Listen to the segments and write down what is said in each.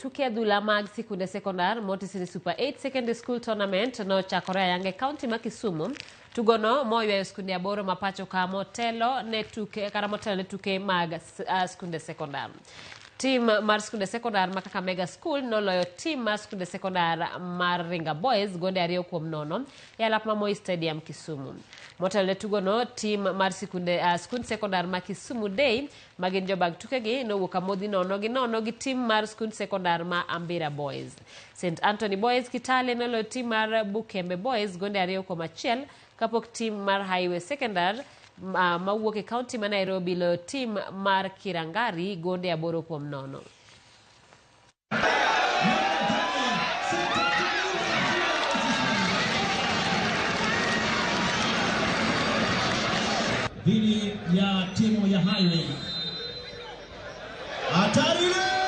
Tuke adhula mag sikunde sekondar Montessori Super 8 Secondary School Tournament nochakore ayanga e kaunti ma Kisumu. Tugono moywayo skunde aboro ma pacho ka motelo ne tuke kata motelo ne tuke mag skunde sekondar. Tim mar skunde sekondar ma Kakamega School noloyo tim mar skunde sekondar mar Ringa Boys gonde 2-0 e alap ma Moi Stadium Kisumu. Motelo ne tugono, tim mar sikunde skund sekondar ma Kisumu Day ma gin jobag tukegi nowuok amodhi 0-0 gi tim mar skund sekondar ma Ambira Boys. St Anthony Boys Kitale noloyo tim mar Bukembe Boys gonde 2-1 kapok tim mar Highway Secondary mawuok e kaunti ma Nairobi loyo tim mar Kirangari gonde 8-0. Dhidi ya timu ya Highway. Hatari ile!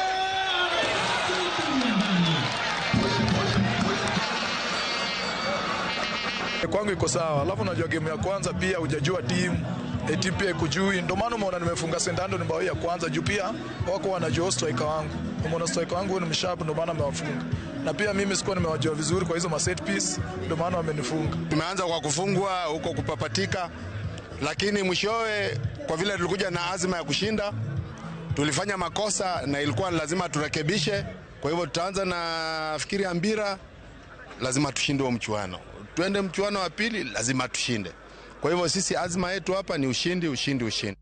Kwangu iko sawa. Alafu unajua game ya kwanza pia hujajua timu, timu pia ikujui. Ndio maana umeona nimefunga St Anthony bao ya kwanza juu pia wako wanajua striker wangu. Umeona striker wangu ni msharp, ndio maana amewafunga. Na pia mimi sikuwa nimewajua vizuri kwa hizo ma set piece, ndio maana wamenifunga. Tumeanza kwa kufungwa huko kupapatika, lakini mwishowe kwa vile tulikuja na azma ya kushinda, tulifanya makosa na ilikuwa lazima turekebishe. Kwa hivyo tutaanza na fikiri Ambira, lazima tushinde huo mchuano. Tuende mchuano wa pili, lazima tushinde. Kwa hivyo sisi azma yetu hapa ni ushindi, ushindi, ushindi.